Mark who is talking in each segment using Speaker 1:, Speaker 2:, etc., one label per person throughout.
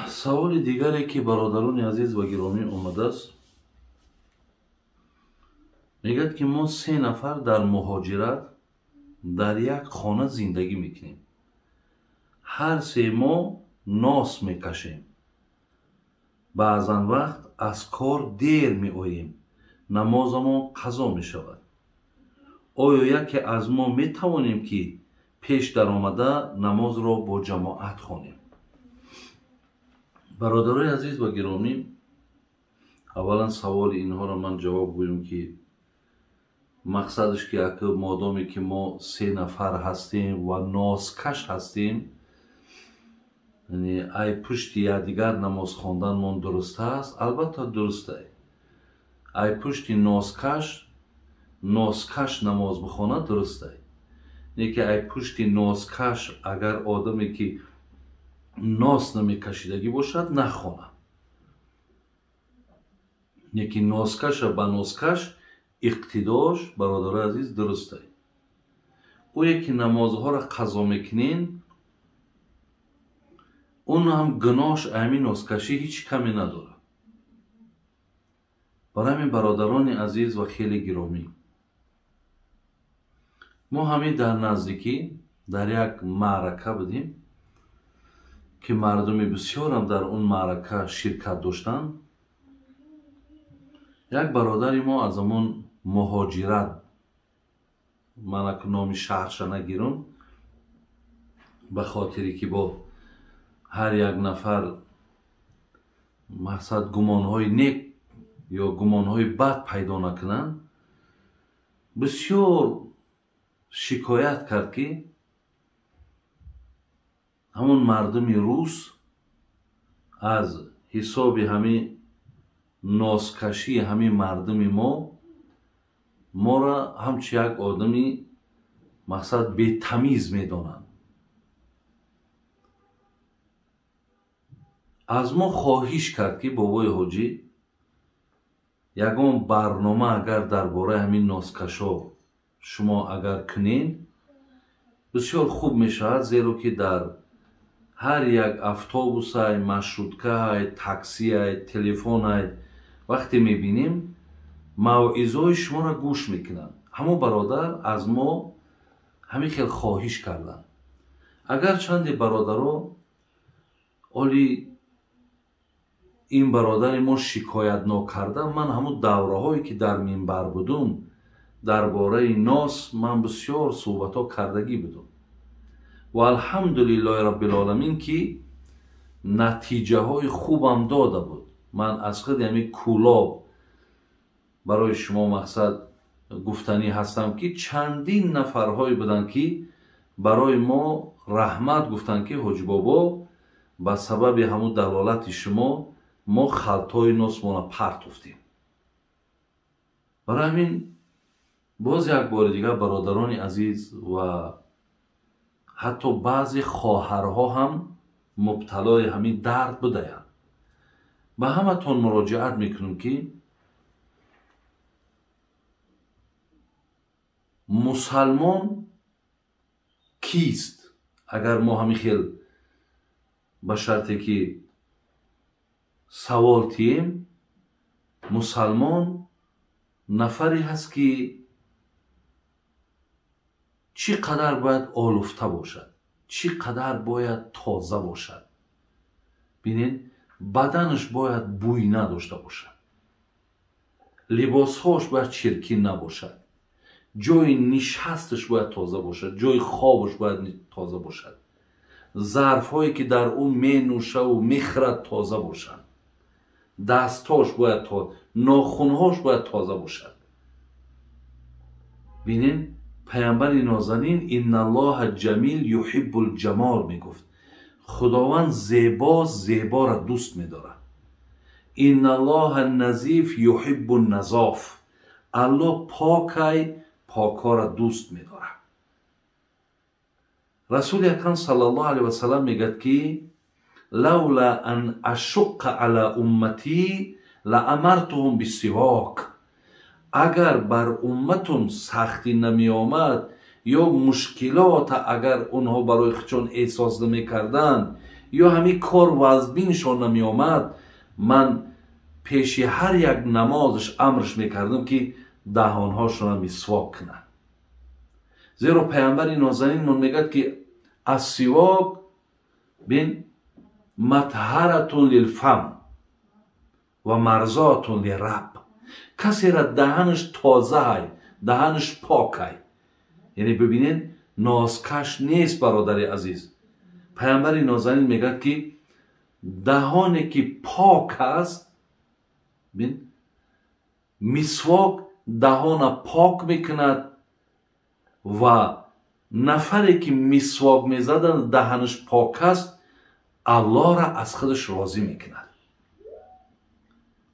Speaker 1: Саволи дигаре ки бародарони азиз ва гиромӣ омадааст, мегӯяд ки мо се нафар дар муҳоҷират дар як хона зиндагӣ мекунем. Ҳар се мо нос мекашем. Баъзан вақт аз кор дер меоем, намозамон қазо мешавад. Оё яке аз мо метавонем ки пеш даромада намозро бо ҷамоат хонем? Бародарои азиз ва гиромӣ, аввалан саволи инҳоро ман ҷавоб гӯем ки мақсадаш ки ака модоме ки мо се нафар ҳастем ва носкаш ҳастем, яъне ай пушти якдигар намоз хонданмон дуруст аст? Албатта дуруст ай. Ай пушти носкаш носкаш намоз бихонад дуруст ай. Не ки ай пушти носкаш агар одаме ки нос намекашидагӣ бошад нахонад. Не ки носкаша ба носкаш иқтидош, бародарои азиз, дуруст ай. Ӯе ки намозҳоро қазо мекунен, он ҳам гуноҳш ами носкашӣ ҳеҷ каме надорад. Барои ҳамин бародарони азиз ва хеле гиромӣ, мо ҳамин дар наздикӣ дар як маърака будем ки мардуми бисёрам дар он маърака ширкат доштанд. Як бародари мо аз ҳамон муҳоҷират, ман аку номи шаҳрша нагирам, ба хотире ки бо ҳар як нафар мақсад гумонҳои нек ё гумонҳои бад пайдо накунанд, бисёр шикоят кард ки ҳамон мардуми рус аз ҳисоби ҳамин носкашии ҳамин мардуми мо моро ҳамчун як одами мақсад бетамиз медонанд. Аз мо хоҳиш кард ки бобои ҳоҷӣ ягон барнома агар дар бораи ҳамин носкашо шумо агар кунед бисёр хуб мешавад, зеро ки дар ҳар як автобусай, маршруткаай, таксиай, телефонай вақте мебинем мавъизои шуморо гӯш мекунанд. Ҳамон бародар аз мо ҳамин хел хоҳиш карданд. Агар чанде бародаро оли ин бародари мо шикоят нокарда, ман ҳамон давраҳое ки дар минбар будум дар бораи нос ман бисёр суҳбатҳо кардагӣ будум ва алҳамдулиллоҳи раббилоламин ки натиҷаҳои хубам дода буд. Ман аз худи ҳамин Кӯлоб барои шумо мақсад гуфтанӣ ҳастам ки чандин нафарҳое буданд ки барои мо раҳмат гуфтанд ки ҳоҷибобо ба сабаби ҳамун далолати шумо мо халтҳои носмона партофтем. Барои ҳамин боз як бори дигар бародарони азиз ва ҳатто баъзе хоҳарҳо ҳам мубталои ҳамин дард будаянд, ба ҳаматон муроҷиат мекунем ки мусалмон кист? Агар мо ҳамин хел ба шарте ки савол тием, мусалмон нафаре ҳаст ки чӣ қадар бояд олуфта бошад, чӣ қадар бояд тоза бошад. Бинед, баданаш бояд бӯй надошта бошад, либосҳош бояд чиркин набошад, ҷои нишасташ бояд тоза бошад, ҷои хобаш бояд тоза бошад, зарфҳое ки дар ӯ менӯшаву мехӯрад тоза бошанд, дастҳош бояд нохунҳош бояд тоза бошад. Бинед, паямбари нозанин инналлоҳа ҷамил юҳиббул ҷамол мегуфт. Худованд зебо зеборо дӯст медорад. Инналлоҳа назиф юҳиббу назоф. Аллоҳ покай покора дӯст медорад. Расули акрам саллаллоҳу алайҳи васаллам мегӯяд ки лавла ан ашуққа ала умматӣ ла амартуҳум биссивок. Агар бар умматум сахтӣ намеомад ё мушкилота агар онҳо барои худшон эҳсос намекарданд ё ҳамин кор вазбиншон намеомад, ман пеши ҳар як намозаш амрш мекардам, ки даҳонҳошонро мисвок кунанд. Зеро пайғамбари нозанинмон мегӯяд, ки ассивок бин матҳаратун лилфам ва марзотун лираб. Касера даҳанаш тозаҳай, даҳанаш покай. Яъне бибинед, нозкаш нест, бародари азиз. Пайғамбари нозанин мегӯяд, ки даҳоне ки пок аст, бин мисвок даҳона пок мекунад ва нафаре ки мисвок мезаданд даҳанаш пок аст, Аллоҳра аз худаш розӣ мекунад.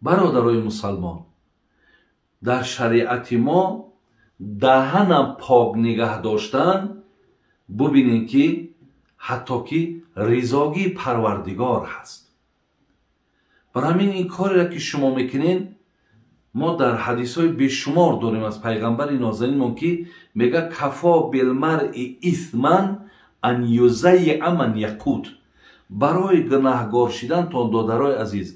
Speaker 1: Бародарои мусалмон, дар шариати мо даҳана пок нигаҳ доштан, бубинем ки ҳатто ки ризогии Парвардигор ҳаст. Бар ҳамин ин кореро ки шумо мекунед, мо дар ҳадисҳои бешумор дорем аз пайғамбари нозанинмон, ки мега кафо билмаръи исман ан юзаййа ман яқут. Барои гунаҳгор шидантон, додарои азиз,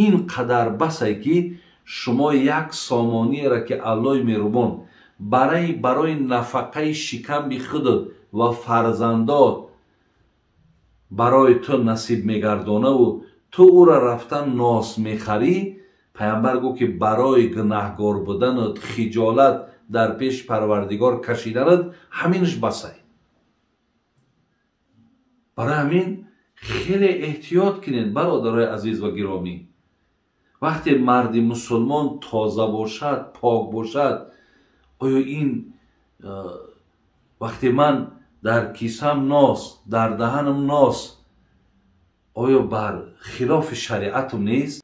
Speaker 1: ин қадар басай ки шумо як сомониеро ки Аллоҳи меҳрубон барои нафақаи шикамби худат ва фарзандот барои ту насиб мегардонаву ту ӯро рафтан нос мехарӣ, пайғамбар гуфт ки барои гунаҳгор буданат, хиҷолат дар пеши Парвардигор кашиданат ҳаминаш басай. Барои ҳамин хеле эҳтиёт кунед, бародарои азиз ва гиромӣ. Вақте марди мусулмон тоза бошад, пок бошад, оё ин вақте ман дар кисам нос, дар даҳанам нос, оё бар хилофи шариатум нест?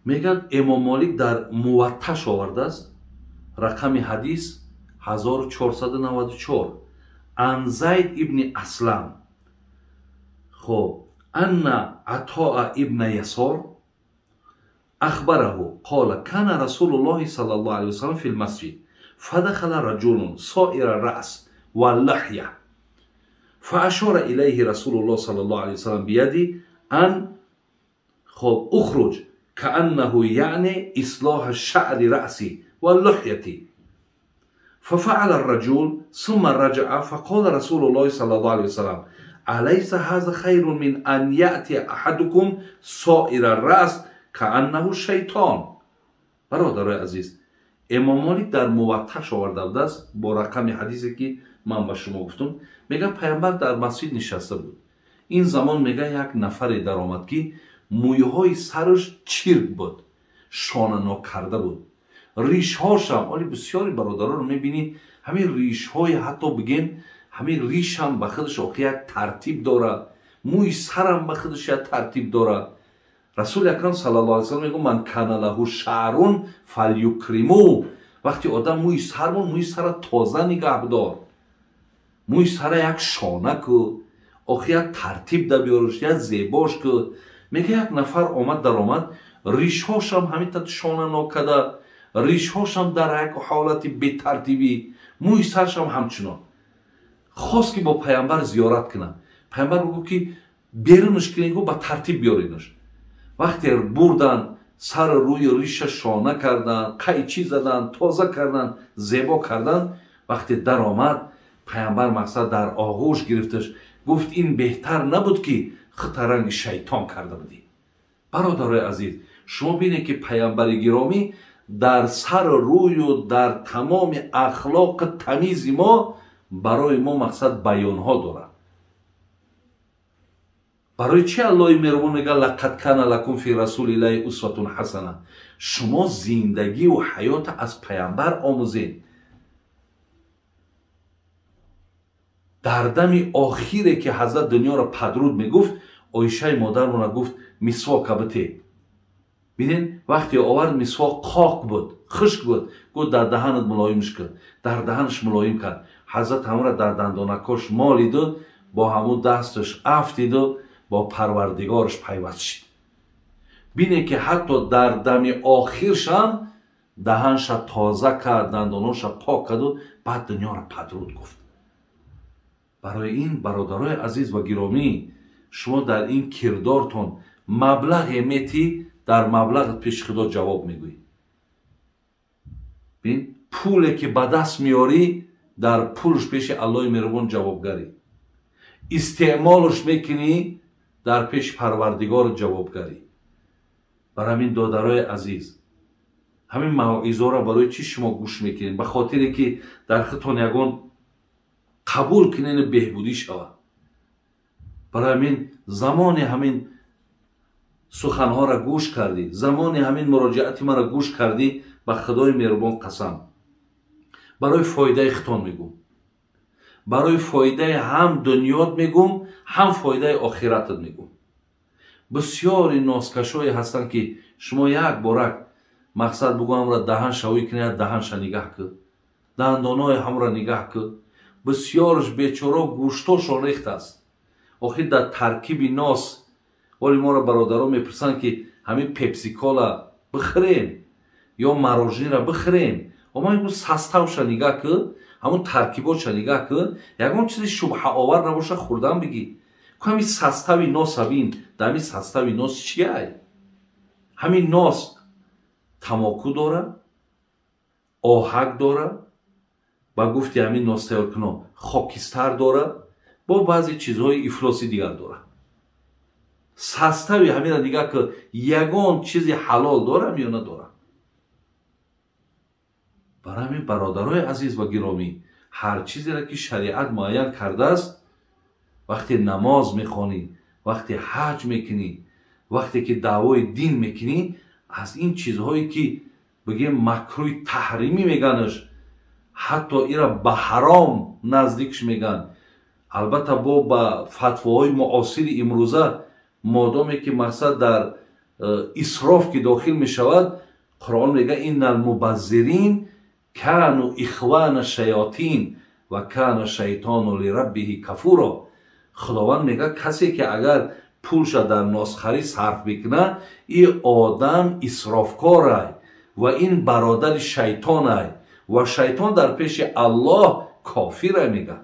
Speaker 1: Мегӯяд Имом Молик дар Муватташ овардааст, рақами ҳадис 1494, ан Зайд ибни Аслам, хоб, анна Атоа ибна Ясор أخبره قال كان رسول الله صلى الله عليه وسلم في المسجد فدخل رجل صائر الرأس واللحية فأشار إليه رسول الله صلى الله عليه وسلم بيده أن أخرج كأنه يعني إصلاح الشعر رأسي واللحية ففعل الرجل ثم رجع فقال رسول الله صلى الله عليه وسلم أليس هذا خير من أن يأتي أحدكم صائر الرأس кааннаҳу шайтон. Бародарои азиз, Имом Молик дар Муватташ оварда будааст бо рақами ҳадисе ки ман ба шумо гуфтум. Мега пайғамбар дар масҷид нишаста буд. Ин замон мега як нафаре даромад ки мӯйҳои сараш чирк буд, шонанокарда буд, ришҳошам, оли бисёри бародаронро мебинӣ, ҳамин ришҳои ҳатто бигем ҳамин ришам ба худаш охи як тартиб дорад, мӯи сарам ба худаш як тартиб дорад. Расули акрам саллаллоҳу алайҳи васаллам мегӯяд ман кана лаҳу шаърун фалюкриму. Вақте одам мӯи сар мон, мӯи сара тоза нигаҳ бидор, мӯи сара як шона ку, охи як тартиб да биёрш, як зебош ку. Мега як нафар омад даромад, ришҳошам ҳамин та шона нокада, ришҳошам дар як ҳолати бетартибӣ, мӯи саршам ҳамчунон. Хост ки бо пайғамбар зиёрат кунад. Пайғамбар гуфт ки берунаш кунед, гуфт ба тартиб биёринаш. Вақте бурдан, сар рӯи риша шона кардан, қайчӣ задан, тоза кардан, зебо кардан, вақте даромад, пайғамбар мақсад дар оғӯш гирифташ, гуфт ин беҳтар набуд ки худта ранги шайтон карда будӣ. Бародарои азиз, шумо бинед ки пайғамбари гиромӣ дар сару рӯю дар тамоми ахлоқи тамизи мо барои мо мақсад баёнҳо дорад. Барои чи Аллоҳи меҳрубон мегӯяд лақад кана лакум фи расулиллаҳи усватун ҳасана? Шумо зиндагиву ҳаёта аз пайғамбар омӯзед. Дар дами охире ки ҳазрат дунёро падруд мегуфт, Оишаи модармона гуфт мисвока бите. Бинед, вақте овард мисвок қоқ буд, хушк буд, гуфт дар даҳанат мулоимш кун. Дар даҳанаш мулоим кард. Ҳазрат ҳамонро дар дандонакош молиду бо ҳамун дасташ афтиду бо Парвардигораш пайваст шид. Бинед ки ҳатто дар дами охиршам даҳанша тоза кард, дандоноша пок карду баъд дунёро падруд гуфт. Барои ин бародарои азиз ва гиромӣ, Шумо дар ин кирдортон маблағе метӣ, дар маблағат пеши Худо ҷавоб мегӯӣ. Бин, пуле ки ба даст меорӣ, дар пулш пеши Аллоҳи меҳрубон ҷавобгарӣ. Истеъмолш мекунӣ, дар пеши Парвардигор ҷавобгарӣ. Бар ҳамин додарои азиз, ҳамин мавъизоро барои чӣ шумо гӯш мекунед? Ба хотире ки дар худтон ягон қабул кунену беҳбудӣ шавад. Барои ҳамин замони ҳамин суханҳоро гӯш кардӣ, замони ҳамин муроҷиати маро гӯш кардӣ, ба Худои меҳрубон қасам, барои фоидаи худтон мегӯм, барои фоидаи ҳам дунёт мегӯм, ҳам фоидаи охиратат мегӯм. Бисёри носкашое ҳастанд ки шумо як борак мақсад бугӯ ҳамра даҳан шавӣ кунед, даҳанша нигаҳ кун, дандонои ҳамра нигаҳ кун. Бисёрш бечоро гӯштошон рехтааст. Охир дар таркиби нос оли моро бародарон мепурсанд ки ҳамин пепсикола бихӯрем ё мороженера бихӯрем. Ма мегӯм составша нигаҳ кун, ҳамун таркиботша нигаҳ кун, ягон чизи шубҳаовар набоша хӯрдан бигӣ. Ку ҳамин состави носа бин, дар ҳамин состави нос чиай? Ҳамин нос тамоку дора, оҳак дора, ба гуфти ҳамин нос тайёркуно хокистар дора, бо баъзе чизҳои ифлоси дигар дора. Состави ҳаминро нигаҳ кун, ягон чизи ҳалол дорам ё надорам? Барои ҳамин бародарои азиз ва гиромӣ, ҳар чизеро ки шариат муайян кардааст, вақте намоз мехонӣ, вақте ҳаҷ мекунӣ, вақте ки даъвои дин мекунӣ, аз ин чизҳое ки бигем макрӯҳи таҳримӣ меганаш, ҳатто ира ба ҳаром наздикш меган. Албатта бо ба фатвоҳои муосири имрӯза, модоме ки мақсад дар исроф ки дохил мешавад, Қуръон мега иннал мубаззирин кану ихвана шаётин ва кана шайтону лираббиҳи кафуро. Худованд мега касе ки агар пулша дар носхарӣ сарф мекунад, ин одам исрофкорай ва ин бародари шайтонай ва шайтон дар пеши Аллоҳ кофирай мега.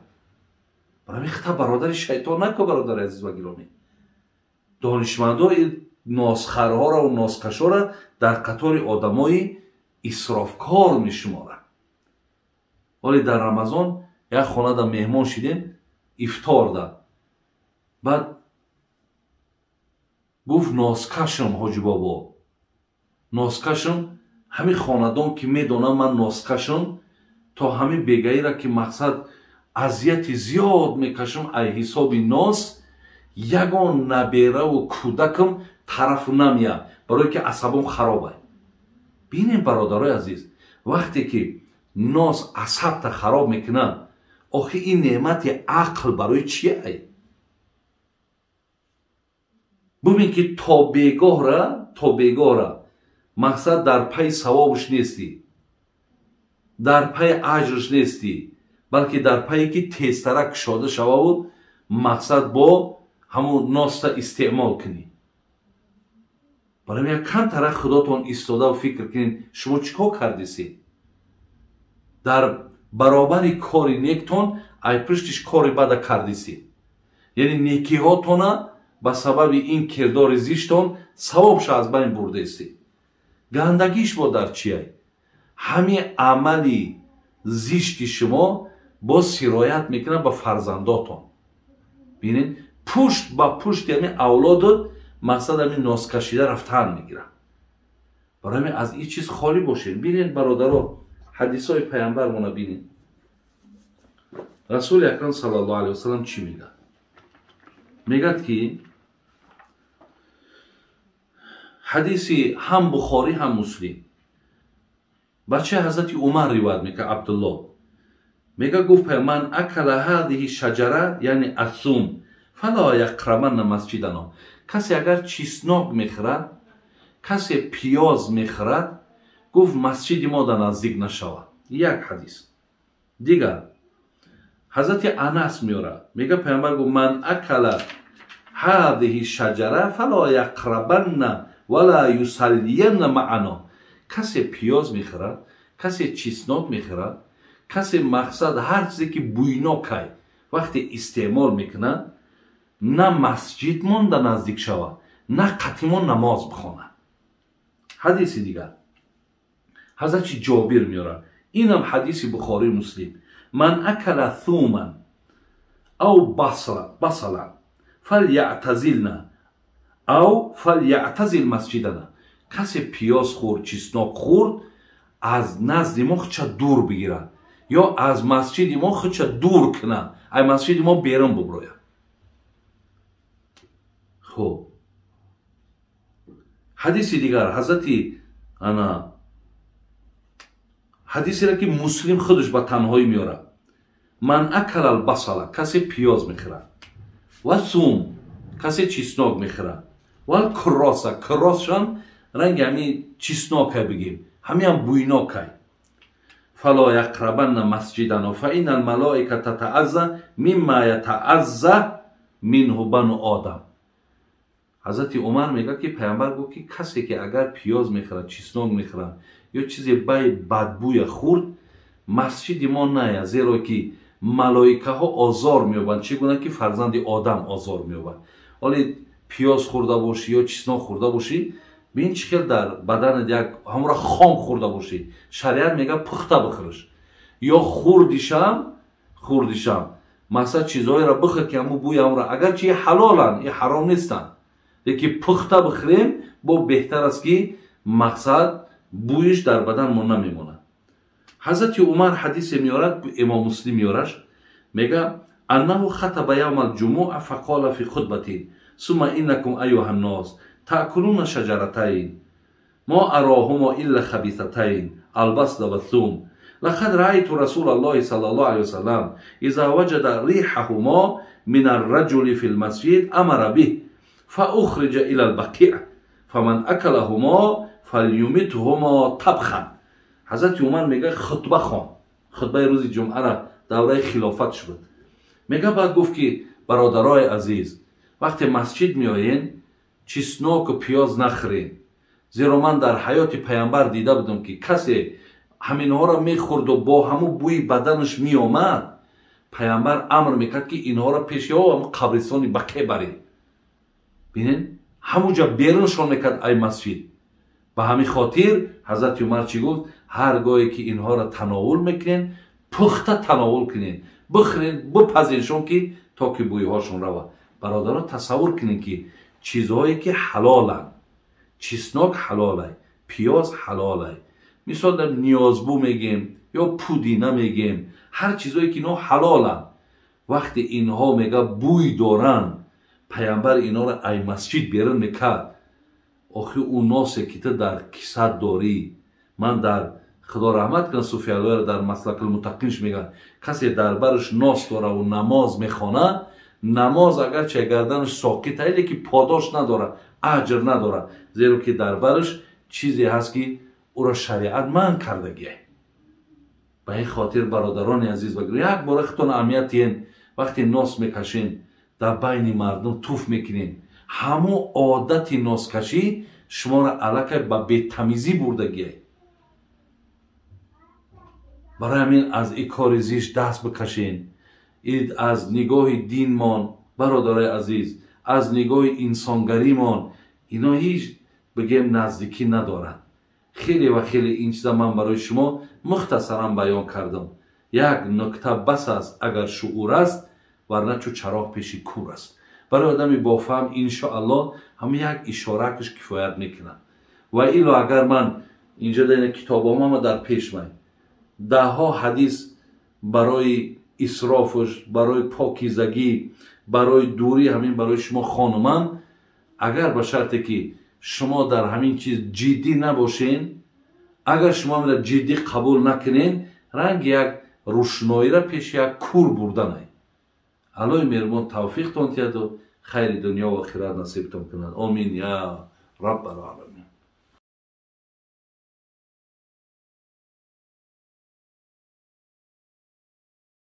Speaker 1: Барои хита бародари шайтон нако, бародари азиз ва гиромӣ. Донишмандо носхарҳоро ва носкашҳоро дар қатори одамои исрофкор мешуморанд. Вале дар Рамазон як хонада меҳмон шидем, ифторда. Баъд гуфт носкашам ҳоҷи бобо, носкашам ҳамин хонадон ки медонам ман носкашам, то ҳамин бегаира ки мақсад азияти зиёд мекашам ай ҳисоби нос, ягон набераву кӯдакам тарафу намеяд, барое ки асабом харобай. Бинем бародарои азиз, вақте ки нос асабта хароб мекунад, охи ин неъмати ақл барои чи ай? Бубин ки то бегоҳра мақсад дар пайи савобш нестӣ, дар пайи аҷрш нестӣ, балки дар пайе ки тезтара кушода шававу мақсад бо ҳамун носта истеъмол кунӣ. Барои як камтара худотон истодаву фикр кунед, шумо чӣ кор кардесед? Дар баробари кори нектон ай пуштиш кори бада кардесед. Яъне некиҳотона ба сабаби ин кирдори зиштон савобша аз байн бурдесед. Гандагиш бо дар чиай? Ҳамин амали зишти шумо боз сироят мекунад ба фарзандотон. Бинед, пушт ба пушти ҳамин авлодот мақсад ҳамин носкашида рафтан мегирад. Барои ҳамин аз ин чиз холӣ бошед. Бинед бародаро, ҳадисҳои паямбармона бинед. Расули акрам саллаллоҳу алайҳи васаллам чӣ мегӯяд? Мегӯяд ки ҳадиси ҳам Бухорӣ ҳам Муслим, бачаи ҳазрати Умар ривоят мекард, Абдуллоҳ мега гуфт ман акала ҳадиҳи шаҷара, яъне асум, фала яқрабанна масҷидано. Касе агар чеснок мехӯрад, касе пиёз мехӯрад, гуфт масҷиди мо дар наздик нашавад. Як ҳадис. Дигар ҳазрати Анас меорад, мега паямбар гуфт ман акала ҳадиҳи шаҷара фала яқрабанна вала юсаллиянна маъано. Касе пиёз мехӯрад, касе чеснок мехӯрад, касе мақсад ҳар чизе ки буйнокай вақте истеъмол мекунад, На масҷид монда наздик шава, на қатимо намоз бихона. Ҳадиси дигар ҳазрати Ҷобир меорад, инам ҳадиси Бухорию Муслим: ман акала thуман ав басалан фалятазилна ав фалятазил масҷидана. Касе пиёз хӯрд, чеснок хӯрд, аз назди мо худша дур бигирад ё аз масҷиди мо худша дур кунад, ай масҷиди мо берун буброяд. Хуб, ҳадиси дигар ҳазрати ана ҳадисеро ки Муслим худаш ба танҳоӣ меорад: ман акала албасала, касе пиёз мехӯрад, ва сум, касе чеснок мехӯрад, ва куроса, куросшам ранги ҳами чеснокай бигем, ҳамиам буйнокай, фало яқрабанна масҷидано фа инна алмалоика татаазза мимма ятаазза минҳу бану одам. Ҳазрати Умар мегӯяд, ки Паямбар гуфт, ки касе ки агар пиёз мехӯрад, чеснок мехӯрад ё чизе бай бадбӯя хӯрд, масҷиди мо ная, зеро ки малоикаҳо озор меёбанд, чӣ гуна ки фарзанди одам озор меёбад. Ҳоле пиёз хӯрда бошӣ ё чеснок хӯрда бошӣ, бин чӣ хел дар баданат як ҳамора хом хӯрда бошӣ. Шариат мегӯяд, пухта бихӯрш ё хӯрдишам, масалан, чизҳоеро бихӯр, ки ҳамун бӯи ҳамора, агарчи ҳалоланд и ҳаром нестанд, лекин пухта бихӯрем бо беҳтар аст, ки мақсад бӯйиш дар бадан мо намемонад. Ҳазрати Умар ҳадисе меорад, Имом Муслим меораш, мега: аннаҳу хатаба явма алҷумуа фақола фи хутбати сума иннакум аюҳа ннос таъкулуна шаҷаратайн мо ароҳумо илла хабисатайн албасла вассум лақад раайту расула аллоҳи сала аллоҳу алайҳи васалам иза ваҷада рихаҳумо мин арраҷули фи лмасҷид амара биҳ фаухриҷа ила албақиъ фаман акалаҳумо фалюмитҳумо табхан. Ҳазрати Умар мега, хутба хон, хутбаи рӯзи ҷумъара, давраи хилофат шуд. Мега, баъд гуфт, ки бародарои азиз, вақте масҷид меоен, чесноку пиёз нахӯрен, зеро ман дар ҳаёти Паямбар дида будам, ки касе ҳаминҳоро мехӯрду бо ҳамун бӯи баданаш меомад, Паямбар амр мекард, ки инҳоро пеши ҳамун қабристони Бақе баред. Бинен, ҳамунҷа беруншон мекард ай масҷид. Ба ҳамин хотир ҳазрати Умар чӣ гуфт? Ҳар гоҳе ки инҳоро тановул мекунен, пухта тановул кунен, бихӯрен, бипазеншон, ки то ки бӯйҳошон равад. Бародаро, тасаввур кунед, ки чизҳое ки ҳалоланд, чеснок ҳалолай, пиёз ҳалолай, мисол ниёзбу мегем ё пудина мегем, ҳар чизое ки инҳо ҳалоланд, вақте инҳо мега бӯй доранд, Паямбар инҳоро ай масҷид берун мекард. Охи ӯ носе ки ту дар кисат дорӣ, ман дар худо раҳмат кунад суфиаллоро, дар Маслакулмуттақинш мегӯяд, касе дар бараш нос дораву намоз мехонад, намоз агарчи гарданаш соқит ай, лекин подош надорад, аҷр надорад, зеро ки дар бараш чизе ҳаст, ки ӯро шариат манъ кардагиай. Ба ин хотир, бародарони азиз, як бора худтон аҳамият диҳен: вақте нос мекашен, дар байни мардум туф мекунен, ҳамун одати носкашӣ шуморо аллакай ба бетамизӣ бурдагиай. Барои ҳамин аз ин кори зишт даст бикашен. Аз нигоҳи динмон, бародарои азиз, аз нигоҳи инсонгаримон ино ҳеҷ бигем наздикӣ надорад. Хеле ва хеле ин чиза ман барои шумо мухтасаран баён кардам. Як нукта бас аст, агар шуур аст, варна чу чароғ пеши кур аст. Барои одами бофаҳм, иншоаллоҳ, ҳам як ишоракаш кифоят мекунад. Ва ило агар ман инҷа дар китобҳом ҳама дар пеш май даҳҳо ҳадис барои исрофуш, барои покизагӣ, барои дурӣ ҳамин барои шумо хонумам, агар ба шарте ки шумо дар ҳамин чиз ҷиддӣ набошен, агар шумо ҳаминро ҷиддӣ қабул накунен, ранги як рӯшноиро пеши як кур бурданай. Аллоҳи меҳрубон тавфиқтон диҳаду хайри дунё ва охират насибтон кунад. Омин я раббал оламин.